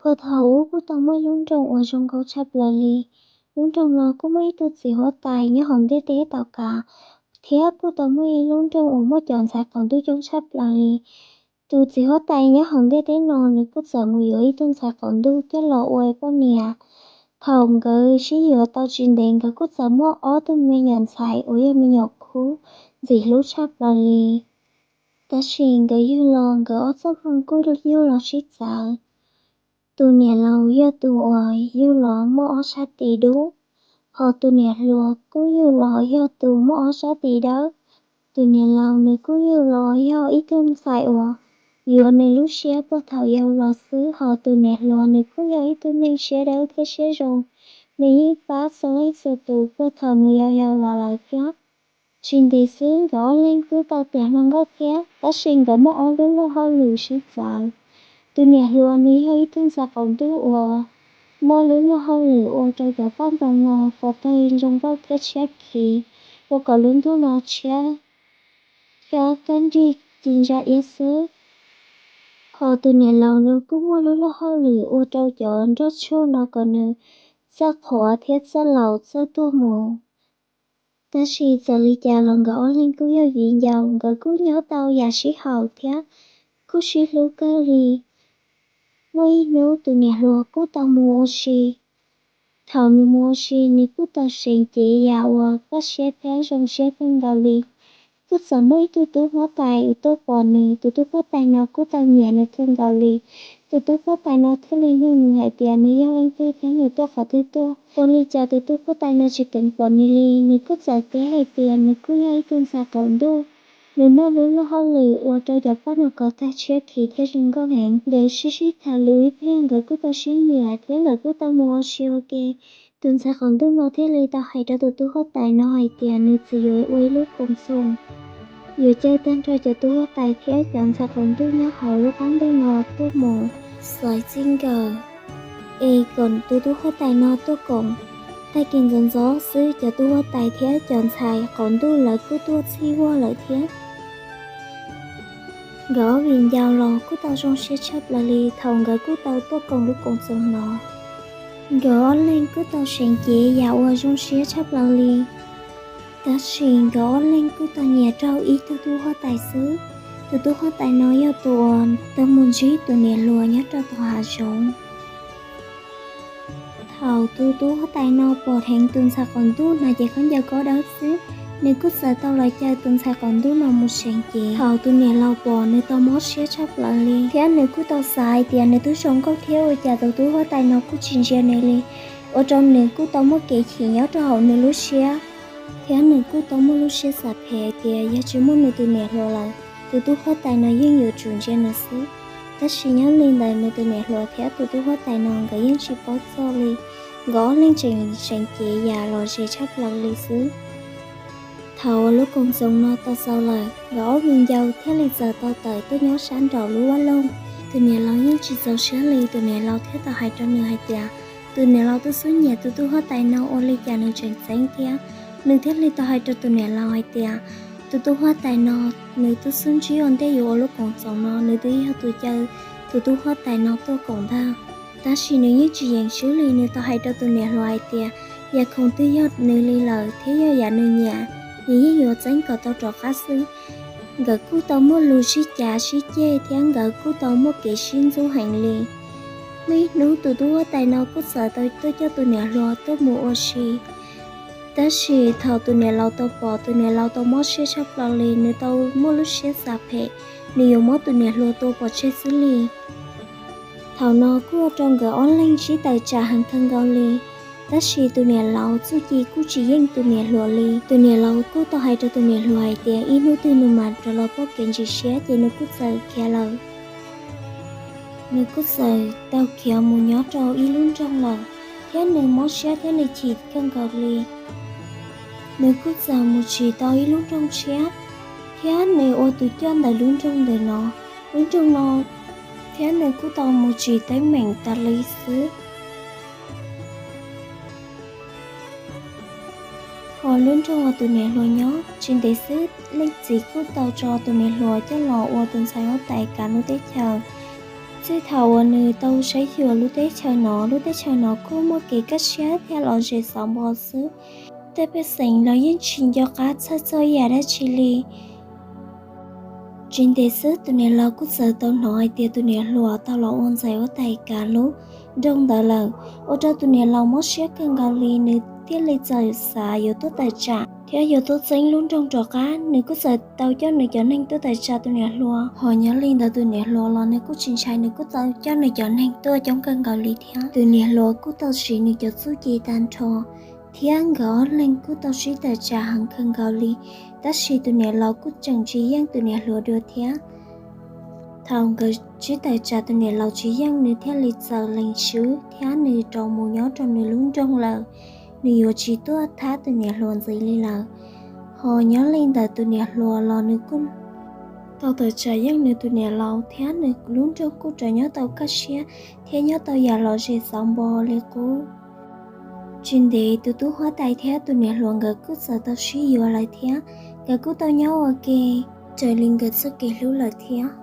Puag thaum ub kuj tau muaj ib lub nroog uas zoo nkauj tshaj plaws li. Lub nroog no kuj muaj ib tug txiv huab tais nyob hauv ntiaj teb tau kav, thiab kuj tau muaj ib lub nroog uas muaj cov ntxhais qaum ntuj coob tshaj plaws li. Tus txiv huab tais nyob hauv ntiaj teb no nws kuj txawm mus yuav ib tug ntxhais qaum ntuj coj los ua poj niam. Thaum nkawd sib yuav tau tsis ntev nkawd kuj txawm muaj ob tug me nyuam ntxhais uas yog me nyuam khub ntxim hlub tshaj plaws li. Tab sis nkawd yug los nkawd ob txoj hmoo kuj yug los sib txawv. Tus niam laus yog tus uas yug los muaj ob sab tes dub, hos tus niam hluas kuj yug los yog tus muaj ob sab tes dawb. Tus niam laus nws kuj yug los yog ib tug ntxhais uas yuav nws lub siab puag thaum yau los xwb, hos tus niam hluas nws kuj yog ib tug neeg siab dawb thiab siab zoo, nws yeej pab txhua leej txhua tus puag thaum nws yau yau los lawm thiab. Tsis ntev xwb nkawd ob leeg kuj tau tiav hluas nkauj thiab, tab sis nkawd muaj ob lub luag hauj lwm sib txawv. Tus niam hluas nws yog ib tug ntxhais qaum ntuj uas muaj lub luag hauj lwm ua rau cov paj ntoos no kom tawg zoo nkauj thiab tshiab khiv, ua kom lub ntuj no tshiab thiab kaj nrig ci ntsa iab xwb. Hos tus niam laus nws kuj muaj lub luag hauj lwm ua rau cov nroj tshuaj no kom nws txawj qhuav thiab txawj laus txawj tuag mus. Tab sis txawm li cas los nkawd ob leeg kuj yog viv ncaus, nkawd kuj nyob tau yam sib haum thiab kuj sib hlub kawg li. Muaj ib hnub tus niam hluas kuj tau mus ua si. Thaum nws mus ua si nws kuj tau seev cev yam uas kaj siab thiab zoo siab kawg nkaus li. Kuj txawm muaj ib tug tub huab tais uas tuaj pom nws, tus tub huab tais no kuj tau nyiam nws kawg nkaus li. Tus tub huab tais no thiaj li nug nws hais tias nws yog leej twg thiab nws tuaj qhov twg tuaj. Ua li cas tus tub huab tais no tsis teev pom nws li, nws kuj txawm teb hais tias nws kuj yog ib tug ntxhais qaum ntuj. Nws muaj lub luag hauj lwm ua rau cov paj no kom tawg tshiab khiv thiab zoo nkauj heev. Nkawd sib sib tham lus ib pliag nkawd kuj tau sib nyiam thiab nkawd kuj tau mus ua si ua ke. Tus ntxhais qaum ntuj no thiaj li tau hais rau tus tub huab tais no hais tias nws txawm yuav ua ib lub koom txoos, yuav caw tag nrho cov tub huab tais thiab cov ntxhais qaum ntuj nyob hauv lub qab ntuj no tuaj mus xaiv txij nkawm, es kom tus tub huab tais no tuaj koom. Tag kis ntxov ntxov xwb cov tub huab tais thiab cov ntxhais qaum ntuj lawv kuj tuaj txhij huaj lawm thiab. Nkawd ob viv ncaus los kuj tau zoo siab tshaj plaws li thaum nkawd kuj tau tuaj koom lub koom txoos no. Nkawd ob leeg kuj tau seev cev yam uas zoo siab tshaj plaws li. Tab sis nkawd ob leeg kuj tau nyiam raug ib tug tub huab tais xwb. Tus tub huab tais no yog tus uas tau mus ntsib tus niam hluas nyob rau tom hav zoov. Thaum tus tub huab tais no pom dheev tus ntxhais qaum ntuj hnav cev khaub ncaws kob dawb xwb, nws kuj txawm tau los caw tus ntxhais qaum ntuj no mus seev cev. Thaum tus niam laus pom nws tau mob siab tshaj plaws li, thiab nws kuj tau xav hais tias nws twb zoo nkauj thiab ua cas tus tub huab tais no kuj tsis ntsia nws li, ua rau nws kuj tau muaj kev chim nyob rau hauv nws lub siab. Thiab nws kuj tau muaj lub siab xav phem hais tias yog tsis muaj nws tus niam hluas lawm, tus tub huab tais no yeej yuav tsum ntsia nws xwb. Tab sis nyob li ntawd nws tus niam hluas thiab tus tub huab tais no nkawd yeej tsis paub txog li, nkawd ob leeg tseem seev cev yam lom zem tshaj plaws li xwb. Thaum uas lub koom txoos no tau xaus lawm, nkawd ob viv ncaus thiaj li txawm tau tawm tuaj nyob sab nraum lub vaj loog. Tus niam laus yeej tsis txaus siab li, tus niam laus thiaj tau hais rau nws hais tias, tus niam laus tub xub nyiam tus tub huab tais no ua li cas nws tseem txeeb thiab. Nws thiaj li tau hais rau tus niam laus hais tias, tus tub huab tais no, nws tub xub ntsib ua ntej yuav ua lub koom txoos no nws twb yog tus caw tus tub huab tais no tuaj koom ntag. Tab sis nws yeej tsis yeem swb li, nws tau hais rau tus niam hluas hais tias, yam khoom twb yog nws li lawm thiab yog yam nws nyiam, nws yeej yuav txeeb kom tau rov qab xwb. Nkawd kuj tau muaj lus sib cav sib ceg thiab nkawd kuj tau muaj kev sib ntxub heev li. Muaj ib hnub tus tub huab tais no kuj txawm tau tuaj coj tus niam hluas tuaj mus ua si. Tab sis thaum tus niam laus tau pom, tus niam laus tau mob siab tshaj plaws li, nws tau muaj lub siab xav phem, nws yuav muab tus niam hluas tua pov tseg xwb li. Thaum no kuj ua rau nkawd ob leeg sib tawm tsam heev kawg nkaus li. Tab sis tus niam laus txuj ci kuj tsis yeej tus niam hluas li. Tus niam laus kuj tau hais rau tus niam hluas hais tias ib hnub twg nws mam rov los pom kev ntxim siab ces nws kuj txawm khiav lawm. Nws kuj txawm tau khiav mus nyob rau ib lub nroog lawm, thiab nws mob siab thiab nws chim kawg nkaus li. Nws kuj txawm mus tsim tau ib lub nroog tshiab, thiab nws ua tus coj ntawm lub nroog ntawm no, lub nroog no, thiab nws kuj tau mus tsim teeb meem tas li xwb. Hos lub nroog uas tus niam hluas nyob, tsis ntev xwb leej txiv kuj tau tso tus niam hluas coj los ua tus ntxhais huab tais kav lub teb chaws. Txij thaum uas nws tau saib xyuas lub teb chaws no, lub teb chaws no kuj muaj kev kaj siab thiab lom zem xauv npo xwb. Tej pej xeem los yeej tsis nco qab txhawj txog yam dab tsi li. Tsis ntev xwb tus niam laus kuj txawm tau hnov hais tias tus niam hluas tau los ua ntxhais huab tais kav lub nroog ntawd lawm, ua rau tus niam laus mob siab kawg nkaus li, nws thiaj li txawm xav yuav tuaj tawm tsam thiab yuav tuaj txeeb lub nroog rov qab. Nws kuj txawm tau coj nws cov neeg tuaj tawm tsam tus niam hluas. Ho nyob li ntawd tus niam hluas los nws kuj tsis ntshai, nws kuj tau coj nws cov neeg tuaj coob kawg nkaus li thiab. Tus niam hluas kuj tau siv nws cov txuj ci tag nrho, thiab nkawd ob leeg kuj tau sib tawm tsam heev kawg nkaus li. Tab sis tus niam laus kuj tseem tsis yeej tus niam hluas dua thiab. Thaum nkawd sib tawm tsam tus niam laus tsis yeej, nws thiaj li txawm lees swb thiab nws rov mus nyob rau nws lub nroog lawm. Nws yuav tsis tuaj thab tus niam hluas ntxiv li lawm. Ho nyob li ntawd tus niam hluas los nws kuj tau tawm tsam yeej nws tus niam laus thiab nws lub nroog kuj rov nyob tau kaj siab thiab nyob tau yam lom zem xauv npo li qub. Tsis ntev tus tub huab tais thiab tus niam hluas nkawd kuj txawm tau sib yuav lawm thiab. Nkawd kuj tau nyob ua ke raws li nkawd txoj kev hlub lawm thiab.